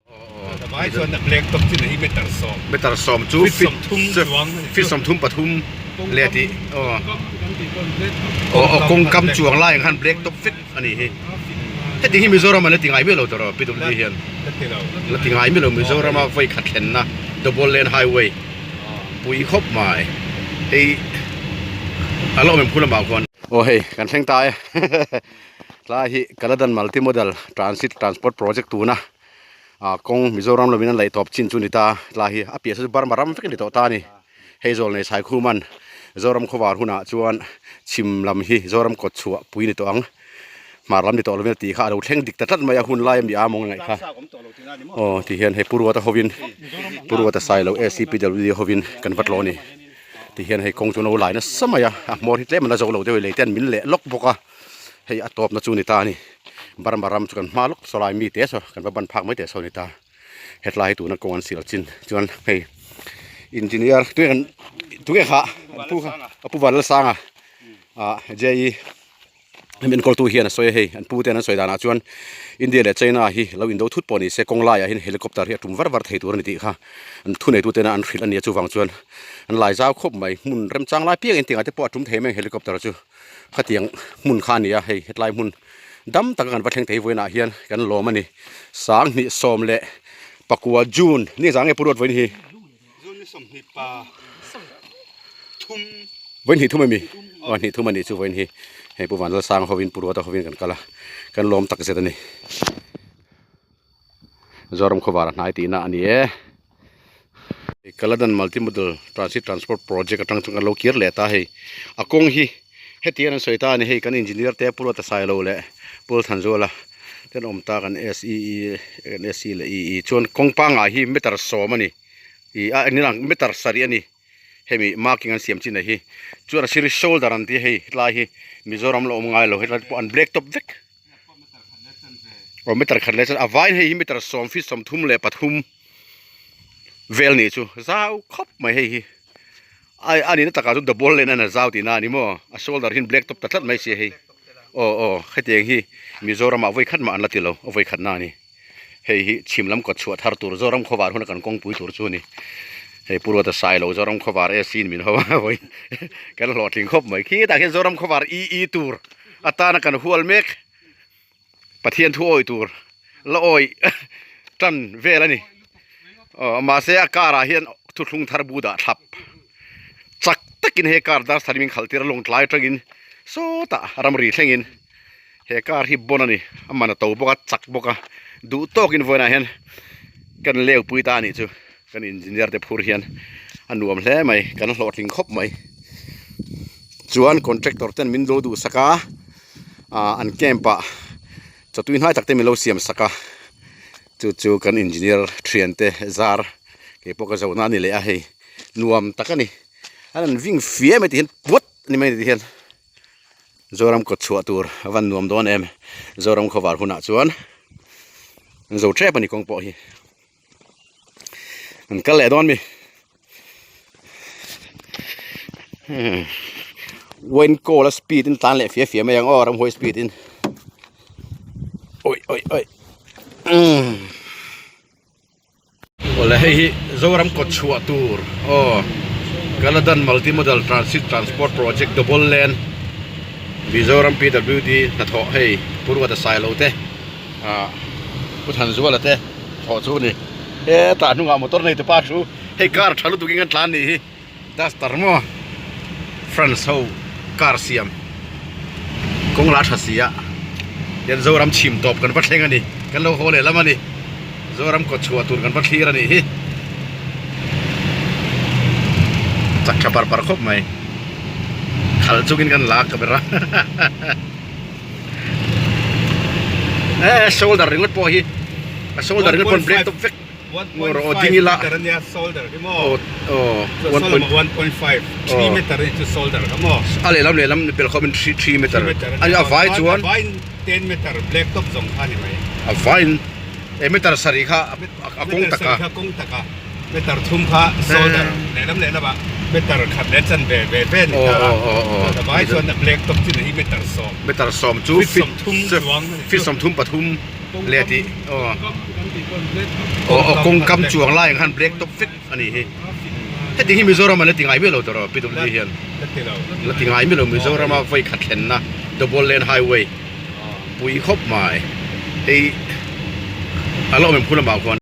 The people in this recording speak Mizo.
Vai chuan a black top chin hi meter sawm. Meter sawm chu feet sawmthum chuang a ni. Feet sawmthum pathum leh tih aw. Aw kawngkam chuang lai ang khan black top vek a nih hi. Heti hi Mizoram ah la ti ngai miah lo tawh rawh PWD hian. La ti lo. La ti ngai miah lo Mizoram a vawi khat thlenna double lane highway pui khawp mai. Hei a la awm em khu lamah khuan. Aw hei kan thleng ta e. Tlai hi Kaladan Multi Modal Transit Transport Project tuna ah kawng Mizoram lovin an laih tawp chin chu a ni ta tlai hi a piah saw chu Burma ram vek a ni tawh ta a ni hei zawl nei Saikhuman Zoram khawvar hunah chuan chhim lam hi Zoram kawt chhuah pui a ni tawh ang hmar lam ni tawh lovin a tih kha a lo thleng dik ta tlat mai a hun lai a mi a mawng a ngaih kha aw ti hian hei Pu Ruata hovin Pu Ruata Sailo ACPWD hovin kan va tlawh a ni ti hian hei kawng chu an lo lai nasa mai a a hmawr hi tlem an la zo lo deuh a lei te an min leh lawk bawk a. Hei a tawpna chu a ni ta a ni. Burma ram chu kan hma lawk saw lai mi te saw kan va ban phak mai teh saw a ni ta. Hetlai hi tuna kawng an sial chin chuan hei engineer tunge kan tunge kha pu kha a pu Vanlalsanga ah JE hemi enkawltu hian a sawi a hei an pu ten an sawi danah chuan India leh China hi lo indo thut pawh ni se kawng laiah hian helicopter hi a tum var var thei tur a ni tih kha an thuneitu tena an hrilh a nia chuvang chuan an lai zau khawp mai hmun remchang lai piangin tingah te pawh a tum thei mai ang helicopter chu. Khatiang hmun kha a ni a, hei hetlai hmun dam taka kan va thleng thei vawiinah hian kan lawm a ni. Sanghnih sawm leh pakua June ni zang nge Pu Ruat vawiin hi? June ni sawmhnih pa thum. Vawiin hnih thum a mi? Aw hnih thum a nih chu vawiin hi. Hei Pu Vanlalsanga hovin Pu Ruata hovin kan kal a, kan lawm tak zet a ni. Zoram khawvar a hnai tihna a ni e. Kaladan Multimodal Transit Transport Project atang chuan kan lo kir leh ta hei. A kawng hi heti hian an sawi ta a ni hei kan engineer te Pu Ruata Sailo leh Pu Thanzuala te an awm ta kan SEE kan SE leh EE chuan kawng pangngai hi meter sawm a ni ih a ni lang meter sarih a ni hemi marking an siam chin a hi chuan a sir shoulder an tih hei hetlai hi Mizoram la awm ngai lo hetlai te pawh an black top vek. Aw meter khat leh chuan a vaiin hei hi meter sawm feet 33 vel nih chu zau khawp mai hei hi a a nihna takah chuan double lane a zau tihna a ni maw a shoulder hian black top ta tlat mai sia hei aw aw hetiang hi Mizoramah vawi khat mah an la ti lo a vawi khatna a ni hei hi chhim lam kawt chhuah thar tur Zoram khawvar huna kan kawngpui tur chu a ni hei Pu Ruata Sailo Zoram khawvar AC in min ho a vawi kan hlawhtling khawp mai khitah khian Zoram khawvar EE tur. Atana kan hual mek Pathian thu awi tur la awi tan vel a ni. Aw mahse a car ah hian thuthlung thar bu dah thlap chak takin he car dar sarim in khalh tir a lawng tlai atangin sawtah ramri thlengin he car hi bon a ni a man a to bawk a chak bawk a duh tawkin vawiinah hian kan leu pui ta a nih chu kan engineer te phur hian a nuam hle mai kan hlawhtling khawp mai. Chuan contractor ten min lo duhsak a ah an camp ah chawtui hnai tak te min lo siam sak a chu chu kan engineer thian te zar kei pawh ka zohna a ni leh a hei nuam tak a ni an han ving fia mai ti hian puat a ni mai ti hian Zoram kawt chhuah tur a van nuam dawn em Zoram khawvar hunah chuan an zo tep a ni kawng pawh hi. An kal leh dawn mi. Wine call a speed in tlan leh fia fia mai ang aw ramhuai speed in. Oi oi oi. Awle hei hi Zoram kawt chhuah tur aw Kaladan Multimodal Transit Transport Project Double Lane Mizoram PWD hnathawh hei Pu Ruata Sailo te ah Pu Thanzuala te thawh chu a ni hetah hnungah motor nei tupa thu hei car tha lutuk in kan tlan nih hi duster maw France ho car siam kawng lah tha si a hian Zoram chhim tawp kan va thleng a ni kan lo haw leh lam a ni Zoram kawt chhuah tur kan va thlir a nih hi chak tha par par khawp mai khalh chungin kan la ka ber a. Eh shoulder ringawt pawh hi a shoulder ringawt pawh an black tawp vek 1.5 meter ania shoulder hi maw aw 1.5 3 meter hi chu shoulder kha maw a lehlam lehlam bel khawp in 3 meter ani a vai chuan a vai in 10 meter black top zawng kha ni mai a vai in e meter sarih kha a kawng taka kha kawng taka meter thum kha shoulder lehlam lehlam ah meter khat leh chan ve ve ve ni ta a vai chuan a black top chin hi meter sawm meter sawm chu feet sawmthum chuang feet sawmthum pathum. Leh tih aw aw aw kawng kam chuang lai ang khan black top vek a nih hi. Heti hi Mizoram ah la ti ngai miah lo tawh rawh PWD hian la ti ngai miah lo Mizoram a vawi khat thlenna double lane highway pui khawp mai hei a la awm em khu lamah khuan.